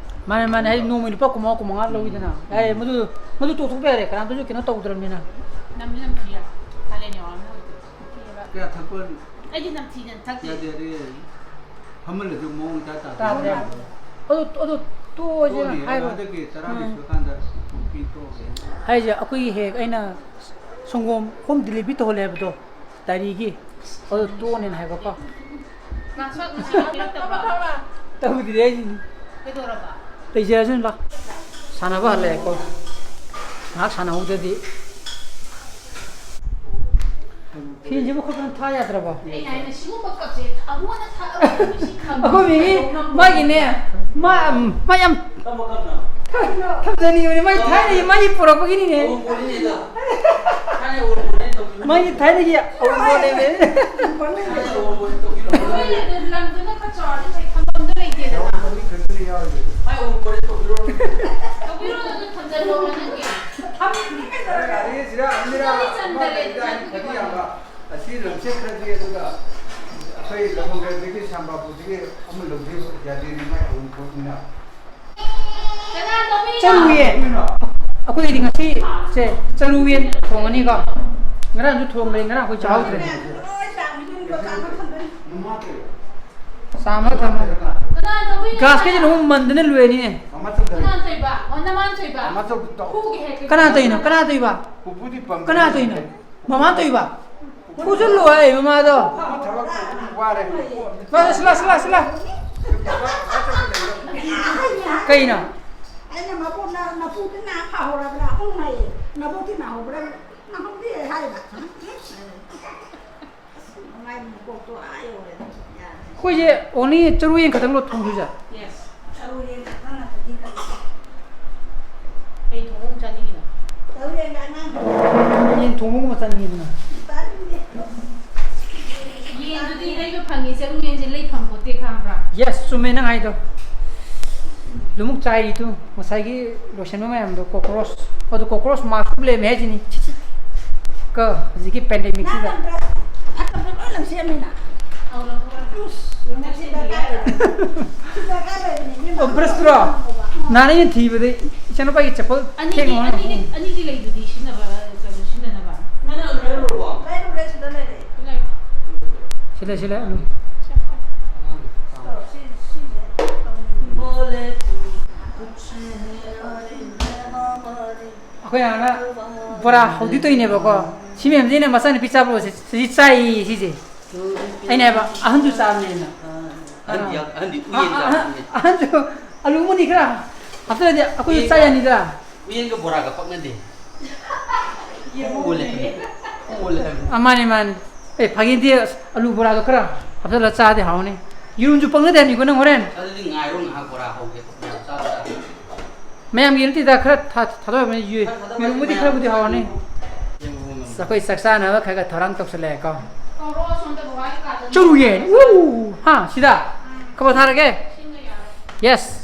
ꯃꯥꯅꯦ, ꯃꯥꯅꯦ꯫ ꯍꯥꯏꯗꯤ ꯅꯣꯡꯃꯒꯤ ꯂꯨꯄꯥ ꯀꯨꯟꯃꯉꯥ, ꯀꯨꯟꯃꯉꯥ ꯂꯧꯋꯤꯗꯅ꯫ ꯌꯥꯏꯌꯦ, ꯃꯗꯨ, ꯃꯗꯨ ꯇꯣꯛꯊꯣꯛꯄ ꯌꯥꯔꯦ꯫ ꯀꯅꯥꯝꯇꯁꯨ ꯀꯩꯅꯣ ꯇꯧꯗ꯭ꯔꯕꯅꯤꯅ꯫ ꯅꯝꯗꯤ ꯅꯝꯊꯤꯌꯦ꯫ ꯀꯥꯂꯦꯟ ꯌꯧꯔꯛꯑꯃꯤꯅ ꯍꯧꯖꯤꯛꯇꯤ꯫ ꯀꯌꯥ ꯊꯛꯄ ꯑꯩꯗꯤ ꯅꯝꯊꯤꯗꯅ ꯊꯛꯇꯦ꯫ ꯌꯥꯗꯦ, ꯌꯥꯗꯦ꯫ ꯐꯝꯍꯜꯂꯁꯨ ꯃꯑꯣꯡ ꯏꯇꯥ ꯇꯥꯗꯦ꯫ ꯇꯥꯗ꯭ꯔꯦ꯫ ꯑꯗꯨ, ꯑꯗꯨ ꯇꯣꯛꯑꯁꯦ ꯇꯣꯛꯑꯅꯤ, ꯍꯥꯏꯔꯣ꯫ ꯍꯟꯗꯛꯀꯤ ꯇꯔꯥꯒꯤ ꯎꯝ꯫ ꯁꯨꯔꯀꯥꯟꯗ ꯄꯤ ꯇꯣꯛꯑꯒꯦ꯫ ꯍꯥꯏꯁꯦ ꯑꯩꯈꯣꯏꯒꯤ ꯍꯦꯛ ꯑꯩꯅ ꯁꯪꯒꯣꯝ ꯍꯣꯝ ꯗꯤꯂꯤꯚꯔꯤ ꯇꯧꯍꯜꯂꯦ ꯍꯥꯏꯕꯗꯣ, ꯗꯥꯏꯔꯤꯒꯤ, ꯑꯗꯨ ꯇꯣꯛꯑꯅꯤꯅ ꯍꯥꯏꯕꯀꯣ꯫ ꯉꯥꯛꯁꯣꯠ ꯉꯁꯤ ꯄꯤꯔꯛꯇꯕ꯭ꯔꯣ? ꯇꯧꯗ꯭ꯔꯤ ꯑꯩꯁꯤꯅꯤ꯫ ꯀꯩꯗꯧꯔꯕ? ꯂꯩꯖꯔꯁꯅꯨ ꯂꯥꯎ꯫ ꯁꯥꯟꯅꯕ ꯍꯜꯂꯛꯑꯦꯀꯣ꯫ ꯉꯥꯏꯍꯥꯛ ꯁꯥꯟꯅꯍꯧꯗ꯭ꯔꯗꯤ꯫ ꯐꯦꯟꯁꯤꯕꯨ ꯈꯔ ꯀꯟꯅ ꯊꯥ ꯌꯥꯗ꯭ꯔꯕꯣ? ꯑꯩꯅ ꯍꯥꯏꯅ ꯁꯤꯒꯨꯝꯕ ꯀꯞꯁꯦ ꯑꯃꯨꯛ ꯍꯟꯅ ꯊꯥꯔꯛꯑꯣꯏ ꯁꯤ ꯈꯪꯉꯤ꯫ ꯑꯩꯈꯣꯏ ꯃꯤꯒꯤ ꯃꯥꯒꯤꯅꯦ, ꯃꯥ, ꯃꯥ ꯌꯥꯝ ꯊꯝꯖꯅꯤꯡꯕꯅꯤ, ꯃꯥꯒꯤ ꯊꯥꯏꯅꯒꯤ ꯃꯥꯒꯤ ꯄꯨꯔꯛꯄꯒꯤꯅꯤꯅꯦ꯫ ꯃꯥꯒꯤ ꯊꯥꯏꯅꯒꯤ ꯑꯋꯨꯟꯄꯣꯠꯅꯦꯃꯦ꯫ ꯂꯝꯗꯨꯅ ꯈꯔ ꯆꯥꯎꯔꯗꯤ ꯐꯩ, ꯊꯝꯐꯝꯗꯣ ꯂꯩꯇꯦꯗꯅ꯫ ꯇꯧꯕꯤꯔꯣ, ꯑꯗꯨ ꯊꯝꯖꯜꯂꯣ ꯅꯪꯒꯤ꯫ ꯊꯝꯃꯤꯅꯦ ꯀꯩꯗꯧꯔꯒꯦ? ꯏꯆꯟꯗꯤ ꯆꯟꯗꯔꯦꯗꯅ ꯑꯗꯨꯒꯤ ꯋꯥꯅꯤ꯫ ꯑꯁꯤ ꯂꯝꯆꯦꯠ ꯈꯔꯗꯤ, ꯑꯗꯨꯒ ꯑꯩꯈꯣꯏ ꯂꯐꯪꯒꯔꯗꯒꯤ ꯁꯥꯝꯕꯥꯄꯨꯔꯗꯒꯤ ꯑꯃ ꯂꯧꯕꯤꯌꯨ, ꯌꯥꯗꯦꯅꯦ, ꯃꯥꯏ ꯑꯋꯨꯟꯄꯣꯠꯅꯤꯅ꯫ ꯀꯅꯥ ꯂꯧꯕꯤꯔꯤꯅꯣ? ꯆꯔꯨ ꯌꯦꯟ꯫ ꯑꯩꯈꯣꯏꯒꯤꯗꯤ ꯉꯁꯤ ꯁꯦ ꯆꯔꯨ ꯌꯦꯟ ꯊꯣꯡꯉꯅꯤꯀꯣ꯫ ꯉꯔꯥꯡꯁꯨ ꯊꯣꯡꯈ꯭ꯔꯦ, ꯉꯔꯥꯡ ꯑꯩꯈꯣꯏ ꯆꯥꯍꯧꯗ꯭ꯔꯦ꯫ ꯆꯥꯝꯃ ꯊꯝꯃꯣ꯫ ꯀꯅꯥ ꯇꯧꯕꯤꯅꯣ? ꯒ꯭ꯂꯥꯁꯀꯁꯦ ꯂꯣꯏ ꯃꯟꯗꯅ ꯂꯣꯏꯔꯅꯤꯅꯦ꯫ ꯀꯅꯥ ꯇꯧꯏꯕ? ꯑꯣ, ꯅꯃꯥꯟ ꯇꯧꯏꯕ? ꯐꯨꯒꯦ ꯍꯦꯛ꯫ ꯀꯅꯥ ꯇꯧꯔꯤꯅꯣ? ꯀꯅꯥ ꯇꯧꯏꯕ? ꯀꯅꯥ ꯇꯧꯔꯤꯅꯣ? ꯃꯃꯥ ꯇꯧꯏꯕ? ꯐꯨꯖꯜꯂꯨ ꯍꯥꯏ ꯃꯃꯥꯗꯣ꯫ ꯃꯥꯗꯣ ꯁꯤꯂꯥ, ꯁꯤꯂꯥ, ꯁꯤꯂꯥ꯫ ꯀꯩꯅꯣ? ꯑꯩꯅ ꯃꯕꯣꯛꯅ, "ꯅꯄꯨꯗꯤ ꯅꯥ ꯐꯍꯧꯔꯕ꯭ꯔꯥ?" "ꯎꯝ," ꯍꯥꯏꯌꯦ꯫ "ꯅꯕꯣꯛꯇꯤ ꯅꯥꯍꯧꯕ꯭ꯔꯥ?" "ꯅꯥꯍꯧꯗꯦ," ꯍꯥꯏꯕ꯫ ꯑꯁ, ꯃꯥꯏ ꯃꯀꯣꯛꯇꯣ ꯑꯥ ꯌꯧꯔꯦ꯫ ꯌꯥꯗ꯭ꯔꯦ꯫ ꯑꯩꯈꯣꯏꯁꯦ only ꯆꯔꯨ ꯌꯦꯟ ꯈꯛꯇꯪ ꯂꯣ ꯊꯣꯡꯗꯣꯏꯁꯦ? Yes. ꯆꯔꯨ ꯌꯦꯟ ꯈꯛꯇꯪ ꯅꯠꯇ꯭ꯔꯗꯤ ꯀꯔꯤ? ꯀꯩ ꯊꯣꯡꯕ ꯑꯃꯨꯛ ꯆꯥꯅꯤꯡꯉꯤꯅꯣ? ꯆꯔꯨ ꯌꯦꯟꯒ ꯑꯉꯥꯡ ꯊꯣꯡꯕ꯫ ꯌꯦꯟ ꯊꯣꯡꯕꯒꯨꯝꯕ ꯆꯥꯅꯤꯡꯉꯤꯗꯅ꯫ ꯌꯦꯟꯗꯨꯗꯤ ꯂꯩꯕ ꯐꯪꯉꯤ, ꯆꯔꯨ ꯌꯦꯟꯁꯦ ꯂꯩ ꯐꯪ ꯄꯣꯠꯇꯦ, ꯈꯪꯕ꯭ꯔꯥ? ꯌꯦꯁ, ꯆꯨꯝꯃꯦ ꯅꯪ ꯍꯥꯏꯗꯣ꯫ ꯂꯨꯃꯨꯛ ꯆꯥꯏꯔꯤꯗꯨ ꯉꯁꯥꯏꯒꯤ ꯂꯣꯏꯁꯟꯕ ꯃꯌꯥꯝꯗꯣ, ꯀꯣꯀ꯭ꯔꯣꯁ꯫ ꯑꯗꯨ ꯀꯣꯀ꯭ꯔꯣꯁ ꯃꯥꯔꯛꯁꯨ ꯂꯩꯔꯝꯃꯦ ꯍꯥꯏꯁꯤꯅꯤ꯫ ꯀꯣ, ꯍꯧꯖꯤꯛꯀꯤ ꯄꯦꯟꯗꯦꯃꯤꯛꯁꯤꯗ꯫ ꯐꯠꯇꯕꯗꯣ ꯂꯣꯏ ꯂꯪꯁꯤꯜꯂꯝꯃꯤꯅ꯫ ꯑꯧ, ꯂꯧꯊꯣꯛꯑꯣ꯫ ꯁꯤ ꯗꯔꯀꯥꯔ ꯂꯩꯕꯅꯤ꯫ ꯁꯤ ꯗꯔꯀꯥꯔ ꯂꯩꯕꯅꯤ꯫ ꯏꯕꯦꯝꯃ꯫ ꯑꯣ, ꯕ꯭ꯔꯁꯇꯨꯔꯣ? ꯅꯍꯥꯟ ꯑꯩꯅ ꯊꯤꯕꯗ ꯏꯆꯥꯅꯨꯄꯥꯒꯤ ꯆꯄꯜ ꯑꯅꯤꯗꯤ ꯊꯦꯡꯅ ꯑꯅꯤꯗꯤ ꯍꯣꯡꯉꯛꯄ꯫ ꯑꯅꯤꯗꯤ ꯂꯩꯗꯨꯗꯤ ꯁꯤꯖꯤꯟꯅꯕ, ꯀꯩꯅꯣ ꯁꯤꯖꯤꯟꯅꯅꯕ꯫ ꯂꯩꯔꯨꯔꯦ, ꯁꯤꯗ ꯂꯩꯔꯦ꯫ ꯂꯩ꯫ ꯁꯤꯂꯦ, ꯁꯤꯂꯦ, ꯎꯝ꯫ ꯑꯣ, ꯁꯤ, ꯁꯤꯁꯦ ꯇꯧꯅꯤꯡꯉꯤ꯫ ꯑꯩꯈꯣꯏ ꯍꯥꯟꯅ ꯕꯣꯔꯥ ꯍꯧꯗꯤ ꯇꯧꯏꯅꯦꯕꯀꯣ꯫ ꯁꯤ ꯃꯌꯥꯝꯁꯦ ꯑꯩꯅ ꯃꯆꯥꯅꯨꯄꯤ ꯆꯥꯕ ꯁꯤ, ꯁꯤ ꯆꯥꯏꯌꯦ ꯁꯤꯁꯦ꯫ ꯑꯩꯅ ꯍꯥꯏꯕ ꯑꯍꯟꯁꯨ ꯆꯥꯕꯅꯦꯅ꯫ ꯑꯍꯟꯗꯤ ꯌꯥꯎ- ꯑꯍꯟꯗꯤ ꯑ- ꯎꯌꯦꯟ ꯑ- ꯆꯥꯕꯅꯤꯅꯦ꯫ ꯑꯍꯟꯁꯨ ꯑꯂꯨ ꯑꯃꯅꯤ ꯈꯔ ꯍꯥꯞꯆꯜꯂꯗꯤ ꯑꯩꯈꯣꯏꯁꯨ ꯆꯥ ꯌꯥꯅꯤꯗ꯫ ꯎꯌꯦꯟꯒ ꯕꯣꯔꯥꯒ ꯄꯛꯅꯗꯦ꯫ ꯑꯣꯜꯂꯦ ꯍꯥꯏꯕꯅꯤ꯫ ꯑꯣꯜꯂꯦ ꯍꯥꯏꯕꯅꯤ꯫ ꯑ, ꯃꯥꯅꯦ, ꯃꯥꯅꯦ꯫ ꯑꯦ, ꯐꯥꯒꯤ ꯅꯠꯇꯦ, ꯑꯁ, ꯑꯂꯨ ꯕꯣꯔꯥꯗꯣ ꯈꯔ ꯍꯥꯞꯆꯜꯂ ꯆꯥꯗꯤ ꯍꯥꯎꯅꯤ꯫ ꯌꯦꯔꯨꯝꯁꯨ ꯄꯪꯅꯗꯦ ꯍꯥꯏꯕꯅꯤꯀꯣ ꯅꯪ ꯍꯣꯔꯦꯟ꯫ ꯑꯗꯨꯗꯤ ꯉꯥꯏꯔꯣ ꯉꯥꯏꯍꯥꯛ ꯕꯣꯔꯥ ꯍꯧꯒꯦ꯫ ꯌꯥꯝ ꯆꯥꯕ ꯆꯥꯗꯦ꯫ ꯃꯌꯥꯝꯒꯤ ꯅꯠꯇꯦꯗ, ꯈꯔ ꯊꯥ- ꯊꯥꯗꯣꯛꯑꯕꯅꯤ꯫ ꯌꯦ- ꯌꯦꯔꯨꯝꯕꯨꯗꯤ ꯈꯔꯕꯨꯗꯤ ꯍꯥꯎꯔꯅꯤ꯫ ꯌꯦꯡꯕ ꯉꯝꯗꯦ꯫ ꯑꯁ, ꯑꯩꯈꯣꯏ ꯆꯥꯛ ꯆꯥꯅꯕ ꯈꯔ ꯈꯔ ꯊꯧꯔꯥꯡ ꯇꯧꯁꯜꯂꯛꯑꯦꯀꯣ꯫ ꯀꯧꯔꯣ, ꯑꯁꯣꯝꯗ ꯕꯕꯥꯒꯤ ꯀꯥꯗ꯫ ꯆꯔꯨ ꯌꯦꯟ꯫ ꯎ! ꯍꯥ, ꯁꯤꯗ? ꯀꯕꯣꯛ ꯊꯥꯔꯒꯦ? ꯁꯤꯡꯒ ꯌꯥꯔꯣꯏ꯫ ꯌꯦꯁ꯫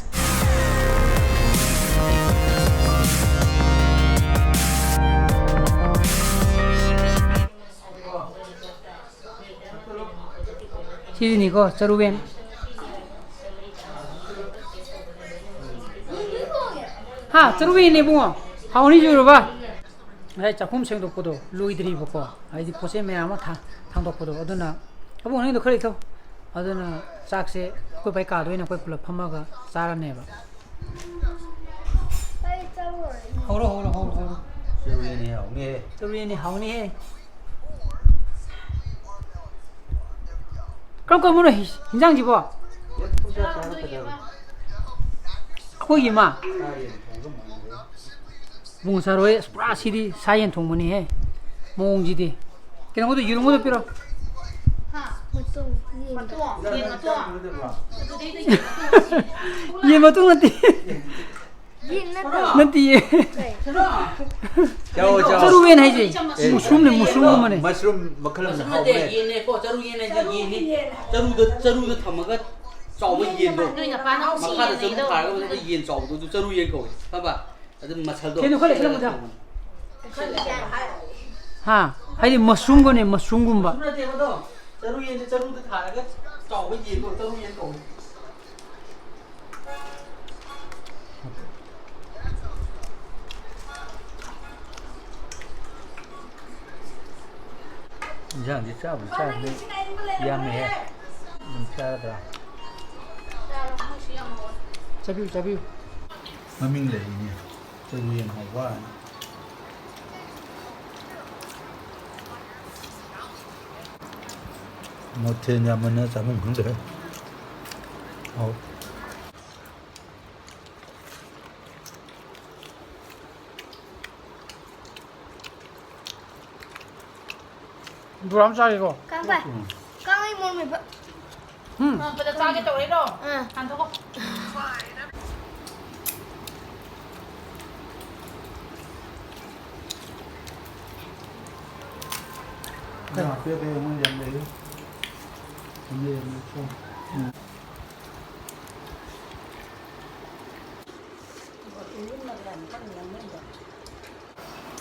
ꯁꯤꯅꯤꯀꯣ, ꯆꯔꯨ ꯌꯦꯟ꯫ ꯍꯥ, ꯆꯔꯨ ꯌꯦꯟꯅꯦ ꯏꯕꯨꯡꯉꯣ꯫ ꯍꯥꯎꯅꯤ ꯆꯨꯔꯕ? ꯉꯁꯥꯏ ꯆꯥꯛꯈꯨꯝ ꯁꯦꯡꯗꯣꯛꯄꯗꯣ ꯂꯣꯏꯗ꯭ꯔꯤꯕꯀꯣ, ꯍꯥꯏꯗꯤ ꯄꯣꯠ ꯆꯩ ꯃꯌꯥꯝ ꯑꯃ ꯊꯥ- ꯊꯥꯡꯗꯣꯛꯄꯗꯣ꯫ ꯑꯗꯨꯅ ꯑꯕꯨꯡ, ꯅꯪꯗꯣ ꯈꯔ ꯏꯊꯧ꯫ ꯑꯗꯨꯅ ꯆꯥꯛꯁꯦ ꯑꯩꯈꯣꯏ ꯕꯥꯏ ꯀꯥꯗ ꯑꯣꯏꯅ ꯑꯩꯈꯣꯏ ꯄꯨꯂꯞ ꯐꯝꯃꯒ ꯆꯥꯔꯅꯦꯕ꯫ ꯑꯩ ꯆꯪꯉꯨꯔꯦ꯫ ꯍꯧꯔꯣ, ꯍꯧꯔꯣ, ꯍꯧꯔꯣ, ꯍꯧꯔꯣ꯫ ꯆꯔꯨ ꯌꯦꯟꯅꯤ ꯍꯥꯎꯅꯤꯍꯦ꯫ ꯆꯔꯨ ꯌꯦꯟꯅꯤ ꯍꯥꯎꯅꯤꯍꯦ꯫ ꯀꯔꯝ ꯀꯔꯝꯕꯅꯣ ꯍꯤ- ꯍꯤꯟꯖꯥꯡꯁꯤꯕꯣ? ꯌꯦꯟ ꯄꯨꯡꯆꯥ ꯆꯥꯔ ꯀꯩꯗꯧꯔꯒꯦ? ꯑꯩꯈꯣꯏꯒꯤ ꯏꯃꯥ꯫ ꯆꯥ ꯌꯦꯟ ꯊꯣꯡꯕ ꯃꯥꯜꯂꯦ꯫ ꯏꯕꯨꯡꯉꯣ ꯆꯥꯔꯣꯏ, ꯑꯁ, ꯄꯨꯔꯥ ꯁꯤꯗꯤ ꯁꯥ ꯌꯦꯟ ꯊꯣꯡꯕꯅꯤꯍꯦ꯫ ꯃꯑꯣꯡꯁꯤꯗꯤ꯫ ꯀꯩꯅꯣꯒꯗꯣ, ꯌꯦꯔꯨꯝꯒꯗꯣ ꯄꯤꯔꯣ꯫ ꯍꯥ? ꯃꯇꯣꯡ ꯌꯦꯟ꯫ ꯃꯇꯣꯡ, ꯌꯦꯟ ꯃꯇꯣꯡ꯫ ꯅꯠꯇꯕ꯫ ꯑꯗꯨꯗꯩꯗ ꯌꯦꯟ ꯃꯇꯣꯡ꯫ ꯌꯦꯟ ꯃꯇꯣꯡ ꯅꯠꯇꯦ꯫ ꯅꯠꯇꯤꯌꯦ꯫ ꯆꯥꯎ, ꯆꯥꯎ꯫ ꯆꯔꯨ ꯌꯦꯟ ꯍꯥꯏꯁꯦ ꯃꯨꯁꯔꯨꯝꯅꯦ, ꯃꯨꯁꯔꯨꯝꯒꯨꯝꯕꯅꯦ꯫ ꯃꯁꯔꯨꯝ ꯃꯈꯜ ꯑꯃꯅꯦ, ꯃꯁꯔꯨꯝ ꯅꯠꯇꯦ, ꯍꯥꯎꯕꯅꯦ꯫ ꯌꯦꯟꯅꯦꯀꯣ, ꯆꯔꯨ ꯌꯦꯟ ꯍꯥꯏꯁꯦ ꯌꯦꯟꯅꯤ꯫ ꯆꯔꯨꯗ, ꯆꯔꯨꯗ ꯊꯝꯃꯒ ꯆꯥꯎꯕ ꯌꯦꯟꯗꯣ꯫ ꯅꯣꯏ ꯅꯄꯥꯅ ꯃꯈꯥꯗ ꯆꯔꯨ ꯊꯥꯔꯒ ꯃꯊꯛꯇ ꯌꯦꯟ ꯆꯥꯎꯕꯗꯣ, ꯑꯗꯨ ꯆꯔꯨ ꯌꯦꯟ ꯀꯧꯋꯦ꯫ ꯈꯪꯉꯕ? ꯑꯗꯨꯝ ꯃꯁꯜꯗꯣ ꯀꯩꯅꯣ ꯈꯔ ꯂꯩꯈꯠꯂꯝꯃꯨꯗ꯫ ꯍꯥ? ꯍꯥꯏꯗꯤ ꯃꯁꯔꯨꯝꯒꯅꯦ, ꯃꯁꯔꯨꯝꯒꯨꯝꯕ꯫ ꯃꯁꯔꯨꯝ ꯅꯠꯇꯦꯕ ꯑꯗꯣ꯫ ꯆꯔꯨ ꯌꯦꯟꯁꯦ ꯆꯔꯨꯗ ꯊꯥꯔꯒ ꯆꯥꯎꯕ ꯌꯦꯟꯗꯣ ꯆꯔꯨ ꯌꯦꯟ ꯀꯧꯋꯦ꯫ ꯏꯟꯖꯥꯡꯁꯤ ꯆꯥꯕꯗꯤ ꯆꯥꯕꯗꯤ ꯌꯥꯝꯃꯦꯍꯦ꯫ ꯑꯗꯨꯝ ꯆꯥꯒꯗ꯭ꯔꯥ? ꯆꯥꯕꯤꯌꯨ, ꯆꯥꯕꯤꯌꯨ꯫ ꯃꯃꯤꯡ ꯂꯩꯔꯤꯅꯦ꯫ ꯆꯔꯨ ꯌꯦꯟ ꯍꯥꯎꯕ ꯍꯥꯏꯅ꯫ ꯃꯊꯦꯜ ꯌꯥꯝꯃꯟꯅ ꯆꯥꯐꯝ ꯈꯪꯗ꯭ꯔꯦ꯫ ꯍꯥꯎ꯫ ꯕꯣꯔꯥ ꯑꯃ ꯆꯥꯒꯦꯀꯣ꯫ ꯀꯥꯡꯄꯥꯏ꯫ ꯎꯝ꯫ ꯀꯥꯡ ꯑꯩ ꯃꯣꯔꯣꯛ ꯃꯦꯠꯄ꯫ ꯎꯝ꯫ ꯅꯪ ꯄꯗ ꯆꯥꯒꯦ ꯇꯧꯔꯛꯏꯔꯣ? ꯑꯥ꯫ ꯍꯥꯟꯊꯣꯛꯀꯣ꯫ ꯀꯅꯥ ꯄꯤꯔꯛꯀꯦ? ꯃꯣꯏ ꯌꯥꯝ ꯂꯩꯌꯦ꯫ ꯌꯥꯝ ꯂꯩ, ꯌꯥꯝ ꯂꯩ꯫ ꯎꯝ꯫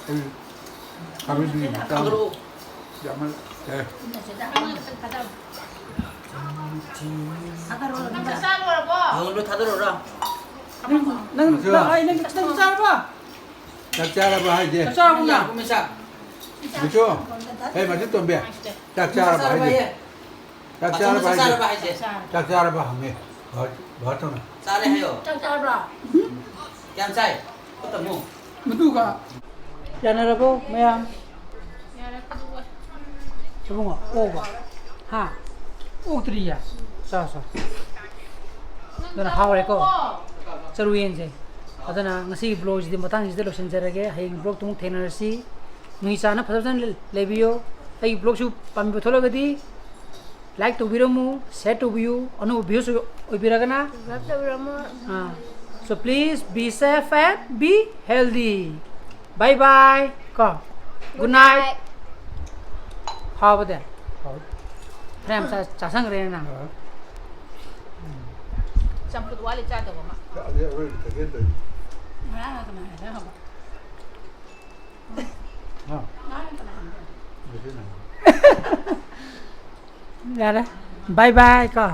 ꯎꯝ꯫ ꯈꯥꯕꯩꯗꯤ ꯌꯥꯝ ꯆꯥꯎ-, ꯊꯥꯗꯔꯛꯑꯣ꯫ ꯌꯥꯝꯃꯜ-, ꯑꯦ꯫ ꯅꯪ ꯆꯥꯛ ꯆꯥ ꯂꯣꯏꯔꯕꯣ? ꯌꯣꯟꯗꯣ ꯊꯥꯗꯔꯛꯑꯣꯔꯥ? ꯅꯪ, ꯅꯪ, ꯃꯆꯨ꯫ ꯅꯪ, ꯑꯩ ꯅꯪ ꯆꯥꯛ ꯆꯥꯔꯕꯣ? ꯆꯥꯛ ꯆꯥꯔꯕ ꯍꯥꯏꯁꯦ? ꯆꯥꯛ ꯆꯥꯔꯕꯣ ꯅꯪ? ꯌꯥꯝ ꯀꯨꯝꯃꯦ ꯆꯥꯛ꯫ ꯃꯆꯨ꯫ ꯑꯦ, ꯃꯆꯨ ꯇꯣꯝꯕꯤ꯫ ꯆꯥꯛ ꯆꯥꯔꯕ ꯍꯥꯏꯁꯦ? ꯆꯥꯛ ꯆꯥꯔꯕ ꯍꯥꯏꯁꯦ? ꯆꯥꯛ ꯆꯥꯔꯕ ꯍꯪꯉꯦ꯫ ꯕꯥ-, ꯕꯥꯇꯣꯟꯅ꯫ ꯆꯥꯔꯦ ꯍꯥꯏꯌꯣ꯫ ꯆꯥꯛ ꯆꯥꯔꯕ꯭ꯔꯥ? ꯀꯌꯥꯝ ꯆꯥꯏ? ꯇꯝꯃꯨ꯫ ꯃꯗꯨꯒ ꯌꯥꯅꯔꯕꯣ ꯃꯌꯥꯝ? ꯏꯕꯨꯡꯉꯣ, ꯑꯣꯛꯑꯕ? ꯍꯥ? ꯑꯣꯛꯇ꯭ꯔꯤꯌꯦ? ꯆꯥ, ꯆꯥ꯫ ꯑꯗꯨꯅ ꯍꯥꯎꯔꯦꯀꯣ? ꯆꯔꯨ ꯌꯦꯟꯁꯦ꯫ ꯑꯗꯨꯅ ꯉꯁꯤꯒꯤ vlogꯁꯤꯗꯤ ꯃꯇꯥꯡꯁꯤꯗ ꯂꯣꯏꯁꯤꯟꯖꯔꯒꯦ꯫ ꯍꯌꯦꯡ vlogꯇ ꯑꯃꯨꯛ ꯊꯦꯡꯅꯔꯁꯤ꯫ ꯅꯨꯃꯤꯠ ꯆꯥꯅ ꯐꯖ ꯐꯖꯅ ꯂꯩꯕꯤꯌꯨ꯫ ꯑꯩꯒꯤ vlogꯁꯨ ꯄꯥꯝꯕꯤꯕ ꯊꯣꯛꯂꯒꯗꯤ like ꯇꯧꯕꯤꯔꯝꯃꯨ, share ꯇꯧꯕꯤꯌꯨ꯫ ꯑꯅꯧꯕ views ꯑꯣꯏꯕꯤꯔꯒꯅ subscribe ꯇꯧꯕꯤꯔꯝꯃꯨ꯫ Ah, So please be safe and be healthy. Bye bye. ꯀꯣ, good night. ꯍꯥꯎꯕꯗꯤ? ꯐꯅꯌꯥꯝ ꯆꯥ- ꯆꯥꯁꯟꯈ꯭ꯔꯦꯅ ꯅꯪ꯫ ꯆꯝꯐꯨꯠ ꯋꯥꯠꯂꯤ ꯆꯥꯗꯧꯕ ꯑꯃ꯫ ꯆꯥꯗꯦ, ꯑꯔꯣꯏꯕ ꯊꯛꯀꯦ ꯇꯧꯔꯤ꯫ ꯉꯔꯥꯡꯅ ꯀꯃꯥꯏꯅ ꯍꯥꯏꯅ ꯍꯧꯕ? ꯍꯥ? ꯉꯔꯥꯡꯅ ꯀꯃꯥꯏꯅ ꯍꯧꯕ? ꯉꯁꯤꯅ꯫ ꯌꯥꯔꯦ꯫ Bye bye ꯀꯣ꯫